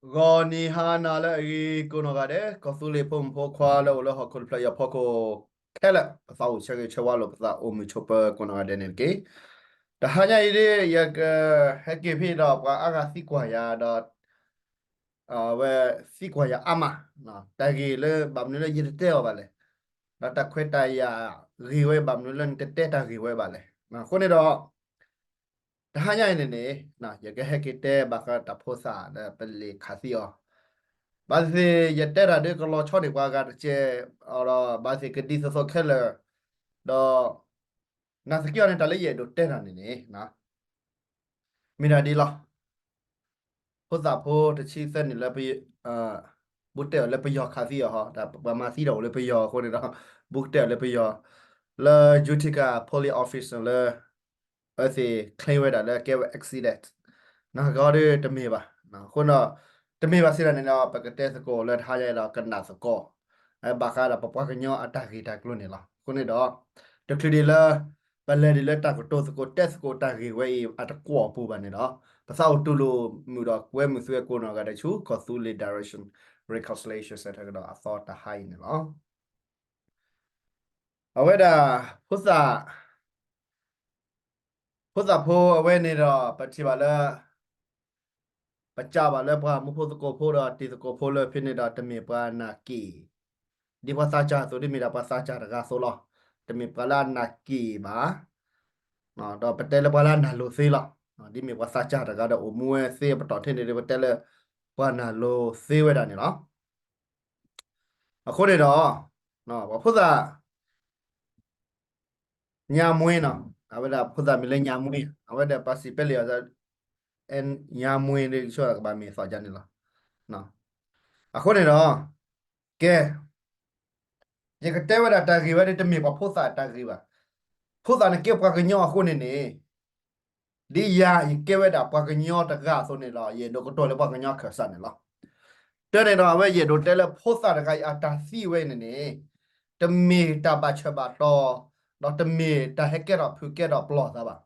ဂီၤနံၤဟါနၤလၢအဂ့ၤကိးနီၢ်ဂၤဒဲး, ကီၢ်သူလ့ၤဖိမုၣ်ဖိခွါလၢအိၣ်လၢဟီၣ်ခိၣ်တဖျၢၣ်အံၤအဖီခိၣ်ခဲလၢာ်, ပသးအိၣ်ဆၢဂ့ၤဆၢဝါလိာ်ပသးအိၣ်မုာ်ဆိးပၢၤကိးနီၢ်ဂၤဒဲးန့ၣ်တက့ၢ်. တဟါညါအံၤဒ် ယကဟဲက့ၤဖဲဒီးပှၤအါဂၤသံကွၢ်ယၤဒီး အဝဲသံကွၢ်ယၤအါမး, တၢ်ဂ့ၢ်လၢဘၣ်မနုၤလၢယတတဲအီၤဘၣ်လဲၣ်, ဒီးတၢ်ခွဲးတၢ်ယာ်ဂ့ၢ်ဝဲဘၣ်မနုၤလၢနတတဲတၢ်ဂ့ၢ်ဝဲဘၣ်လဲၣ်. အဃိန့ၣ်ဒီး တဟါညါအံၤန့ၣ်န့ၣ် ယကဟဲက့ၤတဲဘၣ်ဃးတၢ်ဖိသၣ်လၢပလံာ်ခးသံအီၤ, ဘၣ်သ့ၣ်သ့ၣ်ယတဲတၢ်ဒ်ကလီၤဆီန့ၢ်ပှၤဂၤတကဲး, ဒီးဘၣ်သ့ၣ်သ့ၣ်ကဒ်သိးသိးခဲလၢာ်, ဒီး နာ်သက့အီၤန့ၣ်တၢ်လၢယအဲၣ်ဒိးတဲတၢ်န့ၣ်န့ၣ် မ့ၢ်ဒၣ်ဒ်လီၤ. ဖိသၣ်ဖိတဆံသၢနံၣ်လၢ ဘူးတဲအီၤလၢပယီၤခးသံအီၤ, ပှၤမၤသံတၢ်အိၣ်လၢပယီၤအဃိန့ၣ်ဒီး ဘူးတဲအီၤလၢပယီၤ, လၢ Utica Police Officer လၢ အဝဲသ့ၣ် claim ဝဲဒၣ်လၢကဲဝဲ accident, နဂီၢ်ဒ်တမ့ၢ်ဘၣ်. အဃိဒီး တမ့ၢ်ဘၣ်စံးဒၣ်န့ၣ်ဒီး ပကတဲသကိးလၢတဟါညါအံၤဒီးကနၣ်သကိး ဘၣ်ဃးဒီးပပှၤကညီအတၢ်ဂ့ၢ်တၢ်ကျိၤန့ၣ်လီၤ. အဃိန့ၣ်ဒီး တချုးဒံးလၢ ပလဲၤဒံးလၢတၢ်ကတိၤသကိးတဲသကိးတၢ်ဂ့ၢ်ဝဲအံၤအတကွီၢ်အပူၤဘၣ်န့ၣ်ဒီး ပသးအိၣ်တူၢ်လိာ်မုာ်ဒီးကွဲမုာ်သုဝဲကိးနီၢ်ဂၤဒဲးဆူ ကီၢ်သူလ့ၤ Direction Reconciliation Center ကဒီးအသီတဟါအံၤန့ၣ်လီၤ. အဝဲဒၣ် ဖိသၣ် ဖိသၣ်ဖိအဝဲန့ၣ်ဒီး ပထံၣ်ဘၣ်လၢ ပစံးဘၣ်လၢပှၤမူဖိသကိးဖိဒီးတံၤသကိးဖိလၢဖဲန့ၣ်ဒီး တမ့ၢ်ပှၤနာ်က့ၣ်, ဒ်ပှၤသးစၢ်အသိး ဒ်မ့ၢ်ဒၣ်ပှၤသးစၢ်တဂၤအသိးလီၤ. တမ့ၢ်ပှၤလၢအနာ်က့ၣ်ဘၣ်, ဒီးပတဲလၢပှၤလၢအနာ်လိၤသ့လီၤ. ဒ်မ့ၢ်ပှၤသးစၢ်တဂၤဒီးအိၣ်မူဝဲသ့အပတီၢ်ထဲန့ၣ်ဒီး ပတဲလၢ ပှၤနာ်လိၤသ့ဝဲဒၣ်န့ၣ်လီၤ. အဃိန့ၣ်ဒီး ပှၤဖိသၣ် ညါမွ့နီၤ, အဝဲဒၣ်ဖိသၣ်မံၤလၢညါမွ့, အဝဲဒၣ်ပှၤစံးပဲလံအီၤ ညါမွ့ဒ်ကဆိကဘၣ်မ့ၢ်သီၣ်ကန့ၣ်လီၤ. အဃိန့ၣ်ဒီး ကဲ ယကတဲဝဲဒၣ်တၢ်ဂ့ၢ်ဝဲဒၣ်တမ့ၢ်ပှၤဖိသၣ်တၢ်ဂ့ၢ်ဘၣ်. ဖိသၣ်န့ၣ်ကဲပှၤကညီအဃိန့ၣ်န့ၣ် ဒ်ယၤယကဲဝဲဒၣ်ပှၤကညီတဂၤအသိးန့ၣ်လီၤ. ယအဲၣ်ဒိးကတိၤလၢပှၤကညီခၢၣ်စးန့ၣ်လီၤ. တၢ်န့ၣ်ဒီးအဝဲယအဲၣ်ဒိးတဲလၢဖိသၣ်တဂၤအံၤအတၢ်သံဝဲအံၤန့ၣ်န့ၣ် တမ့ၢ်တၢ်ဘၣ်ဆၢဘၣ်တီၤ, ဒီးတမ့ၢ်တၢ်ဟဲကဲထီၣ်ဖုးကဲထီၣ်ပျီၢ်သးဘၣ်.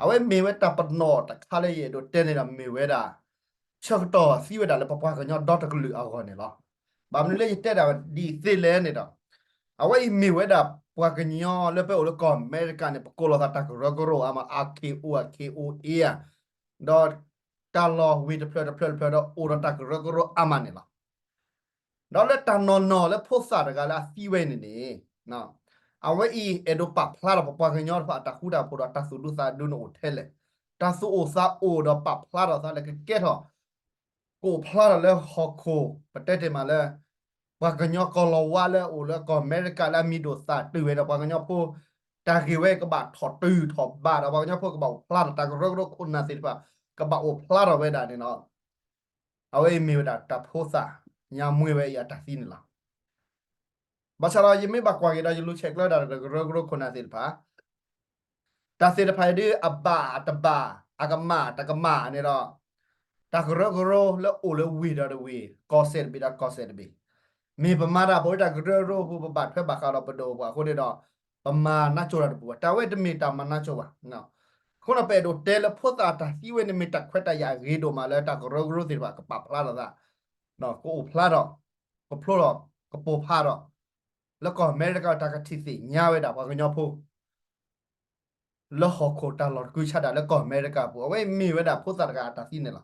အဝဲမ့ၢ်ဝဲတၢ်ပနီၣ်တခါလၢယအဲၣ်ဒိးတဲန့ၣ်ဒီးမ့ၢ်ဝဲဒၣ် ဆၢကတီၢ်သံဝဲဒၣ်လၢပပှၤကညီဒီတကလုာ်အဂီၢ်န့ၣ်လီၤ. ဘၣ်မနုၤလၢယတဲဒၣ်ဒ်အံၤသ့လဲၣ်န့ၣ်ဒီး အဝဲအံၤမ့ၢ်ဝဲဒၣ်ပှၤကညီလၢပအိၣ်လၢကီၢ်အမဲရကၤန့ၣ် ပကိးလီၤသးတၢ်ကရၢကရိအါမး အ K O အ K O A ဧါ, ဒီးတၢ်လီၢ်ဝ့ၢ်တဖျၢၣ်တဖျၢၣ်တဖျၢၣ်ဒီးအိၣ်ဒီးတၢ်ကရၢကရိအါမးန့ၣ်လီၤ. ဒီးလၢတၢ်နီၢ်နီၢ်လၢဖိသၣ်တဂၤလၢအသံဝဲအံၤန့ၣ်န့ၣ် အဝဲအံၤအဲၣ်ဒိးပာ်ဖျါထီၣ်ပပှၤကညီတဖၣ်အတၢ်ဃူတၢ်ဖိးဒီးတၢ်သူၣ်ဒူသးဒူန့ၣ်အိၣ်ထဲလဲၣ်. တၢ်သူၣ်အိၣ်သးအိၣ်ဒီးပာ်ဖျါထီၣ်သးလၢကကဲထီၣ် ကအိၣ်ဖျါထီၣ်လၢဟီၣ်ခိၣ် ပတဲတ့ၢ်မးလၢ ပှၤကညီကီၢ်လီၤဝါလၢအအိၣ်လၢကီၢ်အမဲရကၤလၢအမံၤဒိၣ်သၣ်တုၤဝဲဒီးပှၤကညီဖိ တၢ်ဂ့ၢ်ဝဲကဘၣ်ထီၣ်တုၤထီၣ်ဘးဒီးပှၤကညီဖိကဘၣ်အိၣ်ဖျါထီၣ် တၢ်ကရၢကရိခိၣ်နၢ်သ့ၣ်တဖၣ် ကဘၣ်အိၣ်ဖျါထီၣ်ဝဲဒၣ်န့ၣ်လီၤ. အဝဲအံၤမ့ၢ်ဝဲဒၣ်တၢ်ဖိသၣ် ညါမွ့ဝဲအံၤအတၢ်သံန့ၣ်လီၤ. ဘၣ်ဆၣ်ဒီးယမ့ၢ်ဘၣ်ကွၢ်က့ၤဒီးယလူၤဆဲးကျၢဒၣ်တၢ်ကရၢကရိခိၣ်နၢ်သ့ၣ်တဖၣ် တၢ်သ့ၣ်တဖၣ်အံၤဒ်အဘၣ်တဘၣ် အကမၣ်တကမၣ်န့ၣ်ဒီး တၢ်ကရၢကရိလၢအိၣ်လၢဝ့ၢ်ဒီးတဝ့ၢ် ကီၢ်စဲၣ်တဘ့ၣ်ဒီးကီၢ်စဲၣ်တဘ့ၣ် မ့ၢ်ပမၤတၢ်ပဝဲတၢ်ကရၢကရိအပူၤ ပဘၣ်ထွဲဘၣ်ဃးဒီးပဒိၣ်ပှၤအဃိန့ၣ်ဒီး ပမၤနါစိၤတၢ်တပူၤဘၣ်. တၢ်ဝဲတမ့ၢ်တၢ်မၤနါစိၤဘၣ်. အဃိန့ၣ် ပအဲၣ်ဒိးတဲလၢဖိသၣ်တၢ်သံဝဲန့ၣ်မ့ၢ်တၢ်ခွဲးတၢ်ယာ်အဂ့ၤဒိၣ်မးလၢတၢ်ကရၢကရိသ့ၣ်တဖၣ်ကပာ်ဖျါထီၣ်သး ကအိၣ်ဖျါထီၣ် ကဖျိထီၣ် ကပိၢ်ဖးထီၣ် လၢကီၢ်အမဲရကၤတၢ်ကထံၣ်သ့ၣ်ညါဝဲဒၣ်ပှၤကညီဖိ လၢဟီၣ်ခိၣ်တၢ်လီၢ်တကုဆါဒၣ်လၢကီၢ်အမဲရကၤအပူၤ အဝဲမ့ၢ်ဝဲဒၣ်ဖိသၣ်တဂၤအတၢ်သံန့ၣ်လီၤ.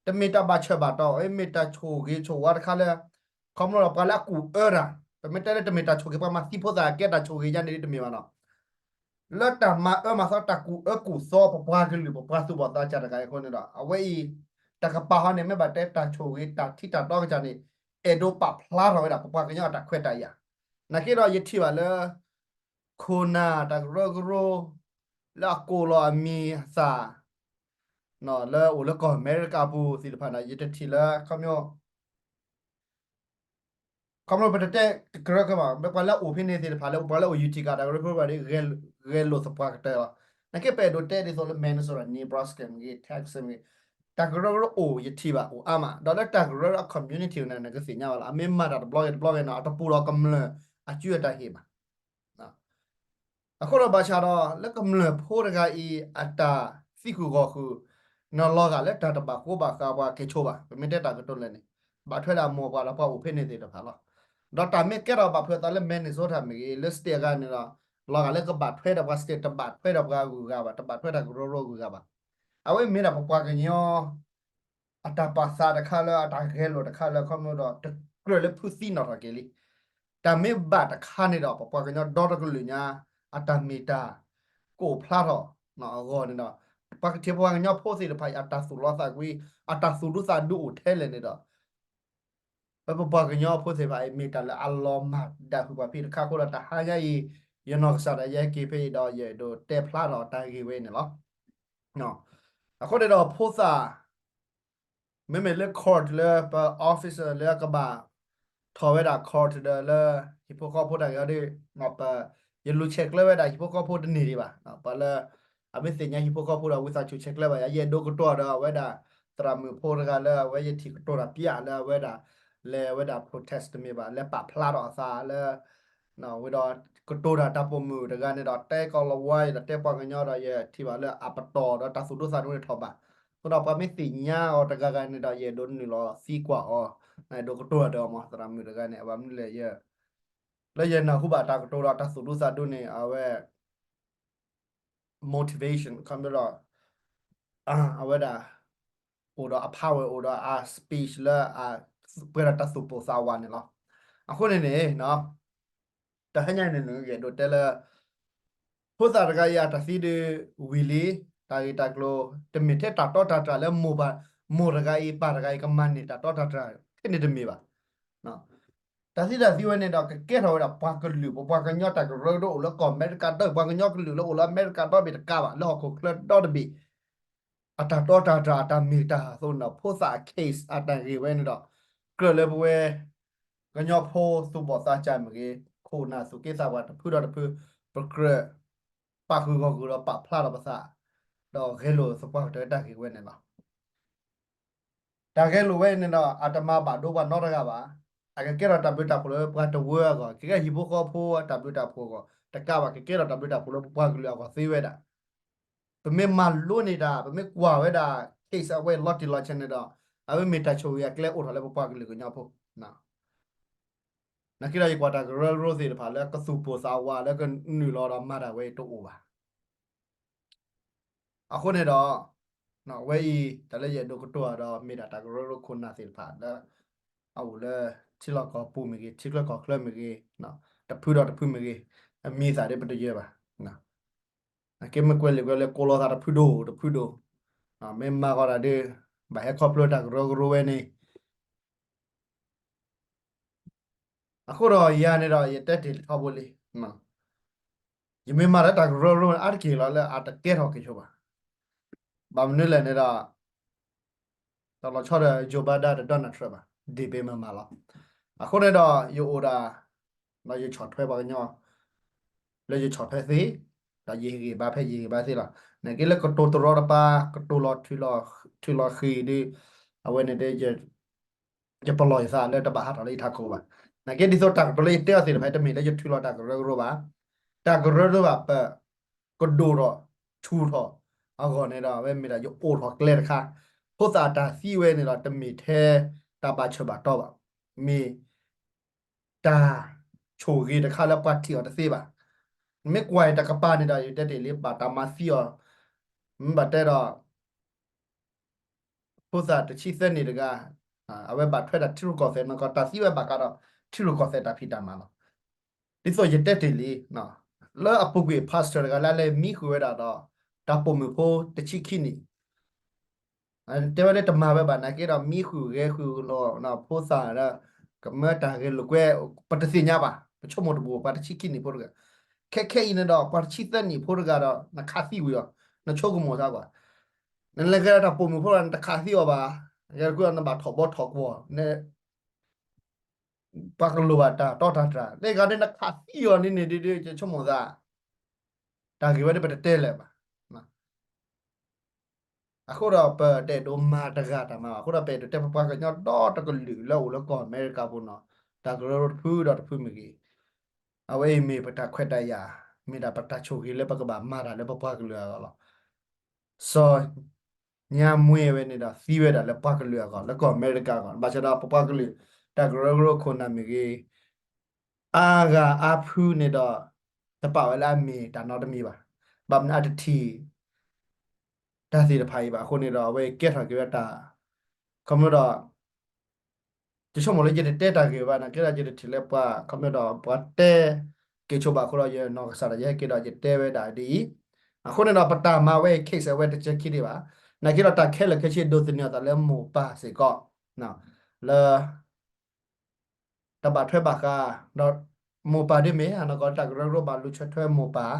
တမ့ၢ်တၢ်ဘၣ်ဆၢဘၣ်တီၤ အဝဲမ့ၢ်တၢ်ဆိၣ်ဂ့ၤဆိၣ်ဝါတခါလၢ ခီဖျိဒီးပှၤလၢအကူၣ်အၢတၢ် ပမ့ၢ်တဲလၢတမ့ၢ်တၢ်ဆိၣ်ဂ့ၤ ပှၤမၤသံဖိသၣ်ကဲတၢ်ဆိၣ်ဂ့ၤယါန့ၣ်တမ့ၢ်ဘၣ်နီၤ လၢတၢ်မၤအၢမၤသီတၢ်ကူၣ်အၢကူၣ်သီပပှၤကလုာ် ပပှၤသူၣ်ဘီၣ်သးစၢ်တဂၤအံၤအဃိန့ၣ်ဒီး အဝဲအံၤ တၢ်ကပာ်ဟီန့ၣ် မ့ၢ်ဘၣ်တဲတၢ်ဆိၣ်ဂ့ၤတၢ်ထံတၢ်တီကစၢ်န့ၣ် အဲၣ်ဒိးပာ်ဖျါထီၣ်ဝဲဒၣ် ပပှၤကညီအတၢ်ခွဲးတၢ်ယာ်. နာ်က့ဒီးယထံၣ်ဘၣ်လၢ ခိၣ်နၢ်တၢ်ကရၢကရိ လၢအကိးလီၤအမံၤအသး လၢအိၣ်လၢကီၢ်အမဲရကၤအပူၤသ့ၣ်တဖၣ်န့ၣ် ယတထံၣ်လၢ ခီဖျိ ခီဖျိပတတဲကရၢကရိဘၣ် ပှၤလၢအအိၣ်ဖဲန့ၣ်သ့ၣ်တဖၣ်လၢ ပှၤလၢအအိၣ် Utica တၢ်ကရၢကရိဘၣ်ဒီး ဂဲၤလိာ်သပှၢ်ကတၢၢ်လီၤ. နာ်က့ပအဲၣ်ဒိးတဲဒ်သိးလၢ Minnesota, Nebraska မ့ၢ်ဂ့ၤ Texas မ့ၢ်ဂ့ၤ တၢ်ကရၢကရိအိၣ်ယထံၣ်ဘၣ်အိၣ်အါမး ဒီးလၢတၢ်ကရၢကရိအ community န့ၣ် နကသ့ၣ်ညါဘၣ်လီၤ. အမ့ၢ်မၤတၢ်တဘျီဂ့ၤတဘျီဂ့ၤန့ၣ် အတပူၤဒီးကမျၢၢ်အစုအတၢ်ဟ့ၣ်ဘၣ်. အဃိဒီးဘၣ်ဆၣ်ဒီး လၢကမျၢၢ်ဖိတဂၤအံၤ အတၢ်သံဃုာ်ဂီၢ်ဃုာ် နလီၤဂာ်လၢတၢ်တဘၣ်ဃိဘၣ်ဃးပှၤကဲၤဆိဘၣ်, ပမ့ၢ်တဲတၢ်ကတိၤလၢာ်န့ၣ်, ဘၣ်ထွဲဒၣ်မိၢ်ပှၢ်ဒီးပှၤအိၣ်ဖဲန့ၣ်သ့ၣ်တဖၣ်လီၤ. ဒီးတၢ်မ့ၢ်ကဲထီၣ်ဘၣ်ဖုးအသးလၢ Minnesota မ့ၢ်ဂ့ၤ, လၢ state အဂၤန့ၣ်ဒီး, လီၤဂာ်လၢကဘၣ်ထွဲဒီးပှၤ state တဘၣ်ထွဲဒီးပှၤဂုၤဂၤဘၣ်, တဘၣ်ထွဲတၢ်ကရၢကရိဂုၤဂၤဘၣ်. အဝဲမ့ၢ်ဒၣ်ပပှၤကညီ အတၢ်ပာ်သးတခါလၢ အတၢ်ဂဲၤလိာ်တခါလၢ ခီဖျိဒီး တကြၢးလၢဖုသံနီၣ်ထီၣ်က့ၤလံ. တၢ်မ့ၢ်ဘၣ်တခါန့ၣ်ဒီး ပပှၤကညီဒီတကလုာ်ညါ အတၢ်မ့ၢ်တၢ်ကအိၣ်ဖျါထီၣ်အဂီၢ်န့ၣ်ဒီး, ပှၤကထံၣ်ပှၤကညီဖိသ့ၣ်တဖၣ်အံၤ အတၢ်သူၣ်လီသးကွံ, အတၢ်သူၣ်ဒူသးဒူအိၣ်ထဲလဲၣ်န့ၣ်ဒီး, ပပှၤကညီဖိသ့ၣ်တဖၣ်အံၤ မ့ၢ်တၢ်လၢအလီၤမၢ်ဒၣ်ဟုၣ်ပှၤဖံးတခါအဃိဒီး တဟါညါအံၤ ယနီၢ်ကစၢ်ဒၣ်ယဲက့ၤဖဲအံၤဒီး ယအဲၣ်ဒိးတဲဖျါထီၣ်တၢ်ဂ့ၢ်ဝဲန့ၣ်လီၤ. အဃိန့ၣ်ဒီးဖိသၣ် မ့မ့ၢ်လၢ court လၢပ officer လၢအကဘၣ်ထီၣ်ဝဲဒၣ် court ဒီးလၢ ဟံၣ်ဖိဃီဖိတၢ်ဂ့ၢ်အီၤဒီး, ယလူၤဆဲးကျၢဝဲဒၣ်ဟံၣ်ဖိဃီဖိတန့ၢ်ဒံးဘၣ်. ပှၤလၢ အမ့ၢ်သ့ၣ်ညါဟံၣ်ဖိဃီဖိဒီး ဝံသးစူၤဆဲးကျၢဘၣ်ယၤ, ယအဲၣ်ဒိးကတိၤဒီးအဝဲဒၣ် သရၣ်မုၣ်ဖိတဂၤလၢအဝဲယထံၣ်ကတိၤတၢ်ပျးလၢအဝဲဒၣ် လဲၤဝဲဒၣ် protest တမ့ၢ်ဘၣ်, လဲၤပာ်ဖျါထီၣ်အသးလၢ ဝံၤဒီးကတိၤတၢ်တၢ်ပိာ်မုၣ်တဂၤန့ၣ်ဒီး တဲကီၢ်လီၤဝါအံၤဒီးတဲပှၤကညီဒီး ယထံၣ်ဘၣ်လၢအပတီၢ်ဒီးတၢ်သူၣ်ဒူသးဒူန့ၣ်ထီၣ်ဘၣ်. အဃိဒီးပှၤမ့ၢ်သ့ၣ်ညါအီၤတဂၤဂၤန့ၣ်ဒီး ယအဲၣ်ဒိးနုာ်လီၤသံကွၢ်အီၤ, နအဲၣ်ဒိးကတိၤတၢ်ဒီးအီၤမး သရၣ်မုၣ်တဂၤန့ၣ် အဘၣ်မနုၤလဲၣ် လၢယနၢ်ဟူဘၣ်တၢ်ကတိၤဒီးတၢ်သူၣ်ဒူသးဒူန့ၣ် အဝဲ motivation ခီဖျိဒီး အဝဲဒၣ် အိၣ်ဒီးအ power အိၣ်ဒီးအ speech လၢအပှဲၤဒီးတၢ်သူၣ်ပိၢ်သးဝးန့ၣ်လီၤ. အဃိန့ၣ်န့ၣ် တဟါညါန့ၣ် ယအဲၣ်ဒိးတဲလၢ ဖိသၣ်တဂၤအံၤအတၢ်သံဒုးဝံၤလံ, တၢ်ဂ့ၢ်တၢ်ကျိၤ တမ့ၢ်ထဲတၢ်တီတၢ်တြၢ်လၢမိၢ်ပၢ် မိၢ်တဂၤအံၤပၢ်တဂၤအံၤကမၤန့ၢ်တၢ်တီတၢ်တြၢ်ထဲန့ၣ်တမ့ၢ်ဘၣ်. တၢ်သံတၢ်သံဝဲန့ၣ်ဒီး ကကဲထီၣ်ဝဲဒၣ်ပှၤကလုာ် ပပှၤကညီတၢ်ကရၢကရိအိၣ်လၢကီၢ်အမဲရကၤဒီဘ့ၣ် ပှၤကညီကလုာ်လၢအိၣ်လၢအမဲရကၤဒီဘ့ၣ်တကးဘၣ် လၢဟီၣ်ခိၣ်ချၢဒီတဘ့ၣ် အတၢ်တီတၢ်တြၢ် အတၢ်မ့ၢ်တၢ်တီအသိးန့ၣ်ဒီး ဖိသၣ်အ case အတၢ်ဂ့ၢ်ဝဲန့ၣ်ဒီး ကြၢးလၢပဝဲ ကညီဖိသူၣ်ဘီၣ်သးစၢ်မ့ၢ်ဂ့ၤ ခိၣ်နၢ်သူၣ်က့သးပှၢ်တဖုဒီးတဖု ပကြၢး ပာ်ဃုာ်ဂီၢ်ဃုာ်ဒီးပာ်ဖျါထီၣ်ပသး ဒီးဂဲၤလိာ်သပှၢ်ကတၢၢ်တၢ်ဂ့ၢ်ဝဲန့ၣ်လီၤ. တၢ်ဂဲၤလိာ်ဝဲန့ၣ်ဒီး အတမၤဘၣ်ဒိပှၤနီတဂၤဘၣ်. အကကဲထီၣ်တၢ်ဘျုးတၢ်ဖှိၣ်လၢပှၤတဝၢအဂီၢ်, ကကဲဟံၣ်ဖိဃီဖိအတၢ်ဘျုးတၢ်ဖှိၣ်အဂီၢ်တကးဘၣ်, ကကဲထီၣ်တၢ်ဘျုးတၢ်ဖှိၣ်လၢပပှၤကလုာ်အဂီၢ်သ့ဝဲဒၣ်. ပမ့ၢ်မၤလိန့ၢ်တၢ်, ပမ့ၢ်ကွၢ်ဝဲဒၣ် case အဝဲလီၤတံၢ်လီၤဆဲးန့ၣ်ဒီး အဝဲမ့ၢ်တၢ်ဆိၣ်ဂ့ၤအကျဲအိၣ်ထီၣ်လၢပပှၤကလုာ်ကညီဖိ နာ်က့ဒီး ယကွၢ်တၢ်ကရၢကရိသ့ၣ်တဖၣ်လၢကသူၣ်ပိၢ်သးဝး လၢကနုာ်လီၤဒီးမၤတၢ်ဝဲအံၤတအိၣ်ဘၣ်. အဃိန့ၣ်ဒီး ဝဲအံၤ တၢ်လၢယအဲၣ်ဒိးကတိၤဒီး မ့ၢ်ဒၣ်တၢ်ကရၢကရိခိၣ်နၢ်သ့ၣ်တဖၣ်လၢ အအိၣ်လၢ ထံလီၢ်ကီၢ်ပူၤမ့ၢ်ဂ့ၤ, ထံချၢကီၢ်ချၢမ့ၢ်ဂ့ၤ, တဖုဒီးတဖုမ့ၢ်ဂ့ၤ, အမံၤအသၣ်ဒ်ပတယၢၤဘၣ်. နာ်က့မ့ၢ်ကွဲးလံာ်ကွဲးလဲၢ်ကိးလီၤသးတဖုဒိၣ်တဖုဒိၣ်, မ့ၢ်မၤဃီတၢ်ဒုး ဘၣ်ဟဲခီဖျိတၢ်ကရၢကရိဝဲန့ၣ် အဃိဒီးယၤန့ၣ်ဒီး ယတဲတ့ၢ်လံထီဘိလံ, ယမ့ၢ်မၤလၢတၢ်ကရၢကရိန့ၣ် အါတက့ၢ်လီၤလၢအတကဲထီၣ်က့ၤဆိဘၣ်. ဘၣ်မနုၤလဲၣ်န့ၣ်ဒီး တၢ်လီၤဆီဒီး Joe Biden ဒီး Donald Trump ဘၣ်, ဒ့ၣ်ဘ့မၤမၤလီၤ. အဃိန့ၣ်ဒီး ယအိၣ်ဒၣ် ဒီးယဆီၣ်ထွဲပှၤကညီ လၢယဆီၣ်ထွဲသ့, ဒီးယဟ့ၣ်ဂံၢ်ဘါဖဲယဟ့ၣ်ဂံၢ်ဘါသ့လီၤ. နာ်က့လၢကတိၤတရီတပါ ကတိၤလီၤထုးလီၤဃံၤဒုး အဝဲန့ၣ်ဒ် ယပလီၢ်ယသးလၢတဘၣ်ဟးထီၣ်လၢယထးခိၣ်ဘၣ်. နာ်က့ဒ်သိးတၢ်ကတိၤလၢယတဲအီၤသ့ၣ်တဖၣ် တမ့ၢ်လၢယထုးလီၤတၢ်ကရၢကရိဘၣ်. တၢ်ကရၢကရိဘၣ်ပ ကဒိၣ်ထီၣ်ထူၣ်ထီၣ်အဂီၢ်န့ၣ်ဒီး အဝဲမ့ၢ်ဒၣ်ယအိးထီၣ်ကျဲတခါ, ဖိသၣ်အတၢ်သံဝဲန့ၣ်ဒီး တမ့ၢ်ထဲတၢ်ဘၣ်ဆၢဘၣ်တီဘၣ်, မ့ၢ်တၢ်ဆိၣ်ဂ့ၤတခါလၢပှၤထံၣ်အီၤတသ့ဘၣ်. မ့ၢ်ကွၢ်အံၤတကပၤန့ၣ်ဒီး ယတဲတ့ၢ်လံ ဘၣ်တၢ်မၤသံအီၤ, မ့ၢ်ဘၣ်တဲဒီး ဖိသၣ်တဆံသၢနံၣ်တဂၤ, အဝဲဘၣ်ထွဲတၢ်ထံရူၢ်ကီၢ်သဲးနီၢ်ကီၢ် တၢ်သံဝဲဘၣ်ဃးဒီးထံရူၢ်ကီၢ်သဲးတၢ်ဖံးတၢ်မၤလီၤ. ဒ်သိးယတဲတ့ၢ်လံ, လၢအပူၤကွံာ် pastor တဂၤလၢအလဲၤမံဃုာ်ဝဲဒၣ်ဒီး တၢ်ပိာ်မုၣ်ဖိတဆံခံနံၣ်, တဲဝဲလၢတမၤဝဲဘၣ်နာ်က့ဒီး မံဃုာ်ဂဲၤဃုာ်လီၤဖိသၣ်ဒီး ကမၢတၢ်ဂဲၤလိာ်ကွဲ ပတသ့ၣ်ညါဘၣ်, ပဆိကမိၣ်တဘူၣ် ပှၤတဆံခံနံၣ်ဖိတဂၤ, ခဲခဲအံၤန့ၣ်ဒီး ပှၤတဆံသၢနံၣ်ဖိတဂၤဒီး နခးသံဝံၤအီၤ, နဆိကမိၣ်သးကွၢ် နလဲၤဂဲၤဒီးတၢ်ပိာ်မုၣ်ဖိဒီး နတခးသံအီၤဘၣ်, ယဲတကွံာ်ဒီးနဘၣ်ထီၣ်ဘီထီၣ်ကွီၢ်, ပှၤကလိၣ်ဘၣ်တၢ်တီတၢ်တြၢ်, လၢဂၤဒ်နခးသံအီၤန့ၣ်န့ၣ်ဒ်ဒ် ယဆိကမိၣ်သး, တၢ်ဂ့ၢ်ဝဲဒ်ပတတဲလၢၤဘၣ်. အဃိဒီးပတအဲၣ်ဒိးမၤတဂၤတၢ်မၤဘၣ်, အဃိဒီးပအဲၣ်ဒိးတဲပပှၤကညီဒီတကလုာ်လၢအိၣ်လၢကီၢ်အမဲရကၤပူၤနီၤ, တၢ်ကရၢကရိတဖုဒီးတဖုမ့ၢ်ဂ့ၤ, အဝဲအံၤမ့ၢ်ပတၢ်ခွဲးတၢ်ယာ်, မ့ၢ်ဒၣ်ပတၢ်ဆိၣ်ဂ့ၤလၢပကဘၣ်မၤတၢ်လၢပပှၤကလုာ်အဂီၢ်လီၤ. စီၤ ညါမွ့ဝဲန့ၣ်ဒီး သံဝဲဒၣ်လၢပှၤကလုာ်အဂီၢ် လၢကီၢ်အမဲရကၤအဂီၢ် ဘၣ်ဆၣ်ဒီးပပှၤကလုာ် တၢ်ကရၢကရိခိၣ်နၢ်မ့ၢ်ဂ့ၤ အါဂၤအါဖုန့ၣ်ဒီး တပာ်ဝဲလၢအမ့ၢ်တၢ်နီတမံၤဘၣ်. ဘၣ်မနုၤအတထံၣ် တၢ်သ့ၣ်တဖၣ်အံၤဘၣ်အဃိန့ၣ်ဒီး အဝဲကဲထီၣ်က့ၤဝဲတၢ် ခီဖျိဒီး ယဆိကမိၣ်လၢယတတဲတၢ်ဂ့ၢ်ဘၣ် နာ်က့ဒီးယတထံၣ်လၢပှၤ ခီဖျိဒီးပှၤတဲက့ၤဆိဘၣ်အဃိဒီး ယနီၢ်ကစၢ်ဒၣ်ယဟဲက့ၤဒီးယတဲဝဲဒၣ်ဒ်အံၤ. အဃိန့ၣ်ဒီး ပတၢ်မၤဝဲအံၤ case အဝဲတကဲခံဒံးဘၣ်. နာ်က့ဒီးတၢ်ခဲလၢာ်ခဲဆ့ဒိးသန့ၤအသးလၢမိၢ်ပၢ်စ့ၢ်ကီး လၢ တၢ်ဘၣ်ထွဲဘၣ်ဃး ဒီးမိၢ်ပၢ်ဒ်မ့ၢ် အနီၢ်ကီၢ်တၢ်ကရၢကရိဘၣ်လူၤဆၢထွဲမိၢ်ပၢ်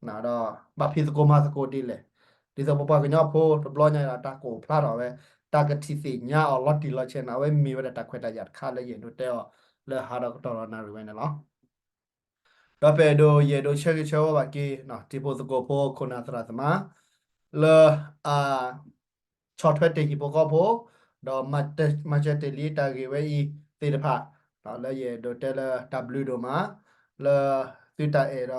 ဒီးဘၣ်ဖံးသကိးမၤသကိးဒ်လဲၣ်. ဒ်သိးပပှၤကညီဖိတဘျီညါဒီး တၢ်ကိးဖျါထီၣ်ဝဲ တၢ်ကထံၣ်သ့ၣ်ညါအီၤလီၤတံၢ်လီၤဆဲးန့ၣ် အဝဲမ့ၢ်ဝဲဒၣ်တၢ်ခွဲးတၢ်ယာ်တခါလၢယအဲၣ်ဒိးတဲအီၤ လၢဟးဒီးကတီၢ်ဒီးနၣ်ရံၣ်ဝဲန့ၣ်လီၤ. ဒီးပအဲၣ်ဒိး ယအဲၣ်ဒိးဆၢဂ့ၤဆၢဝါဘၣ်က့ၤ တံၤဖိသကိးဖိ ခိၣ်နၢ်သရၣ်သမါ လၢအ ဆီၣ်ထွဲတ့ၢ်ဟံၣ်ဖိဃီဖိ ဒီးမၤစၢၤတ့ၢ်လံတၢ်ဂ့ၢ်ဝဲအံၤသ့ၣ်တဖၣ် လၢယအဲၣ်ဒိးတဲလၢတၢ်ဘျုးဒိၣ်မး လၢသုတၢ်အဲၣ်